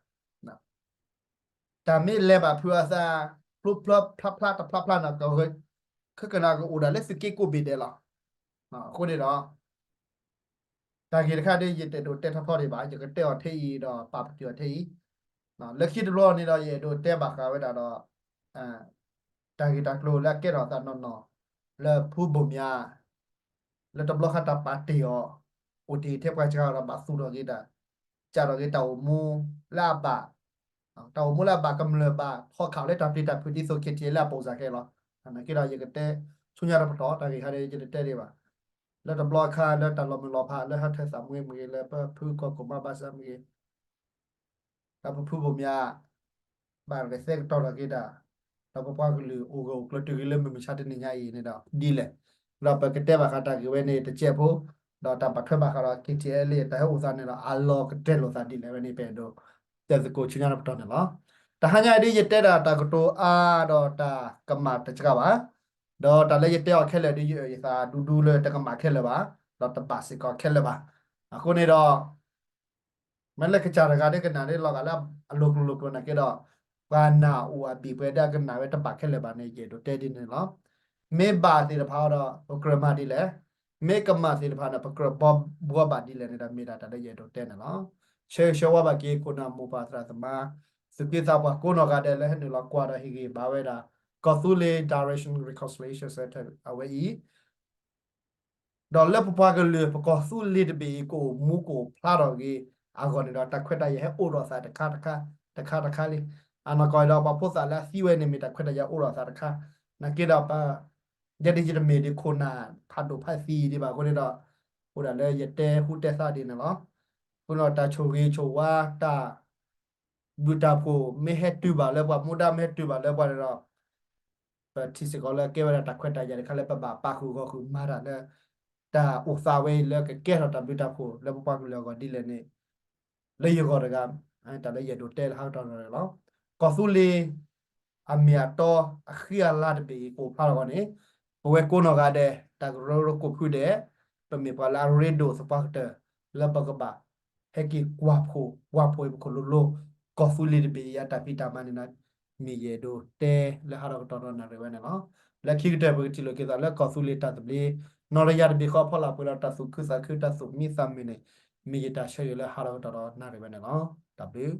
တၢ်မ့ၢ်လဲၤဘၣ်ဖုးအသး ဖျိဖျါဖျါဖျါတဖျါဖျါန့ၣ် ခဲကနံၣ်ကအိၣ်ဒၣ်လၢသုးက့ကိးဘ့ၣ်ဒဲးလီၤ. အဃိန့ၣ်ဒီး တၢ်ဂ့ၢ်တခါဒ်ယတအဲၣ်ဒိးတဲထီထီဒံးဘၣ်, ယကတဲအီၤထဲအံၤဒီးပာ်ပတုာ်အီၤထဲအံၤ, လၢခံတဘျီန့ၣ်ဒီး ယအဲၣ်ဒိးတဲဘၣ်ဃးဝဲဒၣ်ဒီး တၢ်ဂ့ၢ်တၢ်ကျိၤလၢအကဲထီၣ်သးနီၢ်နီၢ် လၢဖုဘိၣ်မၠး လၢတဘျီဃီတၢ်ပာ်တ့ၢ်အီၤ အိၣ်တ့ၢ်ထဲပှၤစှၤဒီးဘၣ်သူၣ်ထီၣ်က့ၤတၢ် စးထီၣ်က့ၤတၢ်အိၣ်မူလၢအဘၣ်, တၢ်အိၣ်မူလၢအဘၣ်ကမျၢၢ်ဘၣ် ဖီၣ်ခးအီၤလၢတၢ်ပျံၤတၢ်ဖုးဒ်သိး ခ့ၣ်ထံၣ်အဲၣ်လ့ အပိၢ်စၢ်ခဲလီၤ. နာ်က့ဒီး ယကတဲဆူညါတပတီၢ် တၢ်ဂ့ၢ်ခါဒ်ယတတဲဒံးဘၣ်. လၢတဘျီအခါ လၢတၢ်လီၤမုၢ်လီၤဖးလၢဟးထၢၣ်သးမွ့မ့ၢ်ဂ့ၤ လၢပဖုကီၢ်ခိၣ်မါဘၣ်ဆၣ်မ့ၢ်ဂ့ၤ ဒီးပဖုဘိၣ်မၠး ဘၣ်ရဲၣ်သဲကတီၤထီၣ်က့ၤတၢ်, ဒီးပပှၤကလုာ်အိၣ်ဂၢၢ်အိၣ်ကျၢၤတုၤက့ၤလၢမုၢ်မဆါတနံၤညါအံၤန့ၣ်ဒီးဒ်လဲၣ်, ဒီးပကတဲဘၣ်ဃးတၢ်ဂ့ၢ်ဝဲန့ၣ်တစဲးဖိ, ဒီးတၢ်ဘၣ်ထွဲဘၣ်ဃးဒီး ခ့ၣ်ထံၣ်အဲၣ်လ့ တၢ်ဟဲအိၣ်သးန့ၣ်ဒီး အလီၤကတၢၢ်လိာ်သးဒ်လဲၣ်ဝဲန့ၣ် ပအဲၣ်ဒိးတဲသကိးဆူညါတပတီၢ်န့ၣ်လီၤ. တဟါညါအံၤဒ်ယတဲဒၣ်တၢ်ကတိၤအါဒီးတၢ်ကမၣ်တစှၤဘၣ်, ဒီးတၢ်လၢယတဲအီၤခဲလၢာ်ဒ်ယအၢၣ်ယသးဒူဒူလၢတကမၣ်ခဲလၢာ်ဘၣ်, ဒီးတဘၣ်စ့ၢ်ကီးခဲလၢာ်ဘၣ်. အဃိန့ၣ်ဒီး မ့ၢ်လၢကစၢ်တဂၤဒ်ကနၣ်ဒ်လီၤဂာ်လၢအလိၤကျိၤလိၤကျိၤနာ်က့ဒီး ပှၤနာ်အိၣ်အဘ့ၣ်ပှဲၤဒၣ်ကနၣ်ဝဲတဘၣ်ခဲလၢာ်ဘၣ်န့ၣ် ယအဲၣ်ဒိးတဲဒ်န့ၣ်လီၤ. မ့ၢ်ဘၣ်သ့ၣ်တဖၣ်အံၤဒီး ပကြၢးမၤဒ်လဲၣ်, မ့ၢ်ကမၣ်သ့ၣ်တဖၣ်န့ၣ် ပကြၢးဘှီဘၣ်ဒ်လဲၣ်န့ၣ်ဒီး မ့ၢ်ဒၣ်တၢ်လၢယအဲၣ်ဒိးတဲန့ၣ်လီၤ. ဆၢဂ့ၤဆၢဝါဘၣ်က့ၤ ခိၣ်နၢ်မိၢ်ပၢ်သရၣ်သမါ သူၣ်က့သးပှၢ်ကိးနီၢ်ဂၤဒဲးလၢဟဲနုာ်လီၤကွၢ်ဒီးဟ့ၣ်ဂံၢ်ဘါဝဲဒၣ် ကီၢ်သူလ့ၤ Direction Reconciliation Center အဝဲအံၤ ဒီးလၢပပှၤကလုာ် ပကီၢ်သူလ့ၤတဘ့ၣ်အံၤ ကအိၣ်မူကအိၣ်ဖျါထီၣ်က့ၤအဂီၢ်န့ၣ်ဒီး တၢ်ခွဲးတၢ်ယာ်ဟဲအိၣ်ဒီးသးတခါတခါ တခါတခါလံ. အနီၢ်ကီၢ်အံၤဒီး ပှၤဖိသၣ်လၢအသံဝဲန့ၣ် မ့ၢ်တၢ်ခွဲးတၢ်ယာ်အိၣ်ဒီးသးတခါ, နာ်က့ဒီး ယဲဒၣ်ယတမ့ၢ်ဒ်ခိၣ်နၢ်ဖးဒိၣ်ဖးသံဒံးဘၣ်အဃိန့ၣ်ဒီး အိၣ်ဒၣ်လၢယတဲဟူတဲသါဒ်န့ၣ်လီၤ. အဃိန့ၣ်ဒီး တၢ်ဆိၣ်ဂ့ၤဆိၣ်ဝါ တၢ် ဘျုးတၢ်ဖှိၣ် မ့ၢ်ဟဲတုၤဘၣ်လၢပှၤ မူဒါမ့ၢ်ဟဲတုၤဘၣ်လၢပှၤန့ၣ်ဒီး ပထံၣ်စ့ၢ်ကီးလၢကဲဝဲဒၣ်တၢ်ခွဲးတၢ်ယာ်တခါလၢပဘၣ်ပာ်ဃုာ်ဂီၢ်ဃုာ်မၤတၢ်လၢ တၢ်အိၣ်သးဝဲအံၤလၢကကဲထီၣ်တၢ်ဘျုးတၢ်ဖှိၣ်လၢပပှၤကလုာ်အဂီၢ်ဒ်လဲၣ်န့ၣ် လၢယဂီၢ်တဂၤ တၢ်လၢယအဲၣ်ဒိးတဲလၢဟးကတီၢ်န့ၣ်လီၤ. ကီၢ်သူလ့ၤ အမ့ၢ်အတီ အဃံအလၤတဘ့ၣ်အံၤ ကအိၣ်ဖျါထီၣ်အဂီၢ်န့ၣ် ပဝဲကိးနီၢ်ဂၤဒဲး တၢ်ကရၢကရိကိးဖုဒဲး ပမ့ၢ်ပှၤလၢအရ့ဒိၣ်သပှၢ်ကတၢၢ် လၢပကဘၣ် ဟဲက့ၤကွၢ်ဖှိၣ် ကွၢ်ဖှိၣ်အံၤပခိၣ်လိၤလိၤ ကီၢ်သူလ့ၤတဘ့ၣ်အံၤအတၢ်ဖံးတၢ်မၤန့ၣ်ဒီး မ့ၢ်ယအဲၣ်ဒိးတဲလၢဟးထီၣ်ကတီၢ်ဒီးနၣ်ရံၣ်ဝဲန့ၣ်လီၤ. လၢခံကတၢၢ်ပကထံၣ်လိာ်က့ၤသးလၢကီၢ်သူလ့ၤတၢ်သဘျ့ နီၢ်တယၢ်တဘ့ၣ်ဃီအဖီလာ်ပှဲၤဒီးတၢ်သူၣ်ခုသးခု တၢ်သူၣ်မံသးမုာ်န့ၣ် မ့ၢ်ယတၢ်ဆၢဂ့ၤလၢဟးထီၣ်ကတီၢ်ဒီးနၣ်ရံၣ်ဝဲန့ၣ်လီၤ. တၢ်ဘျုး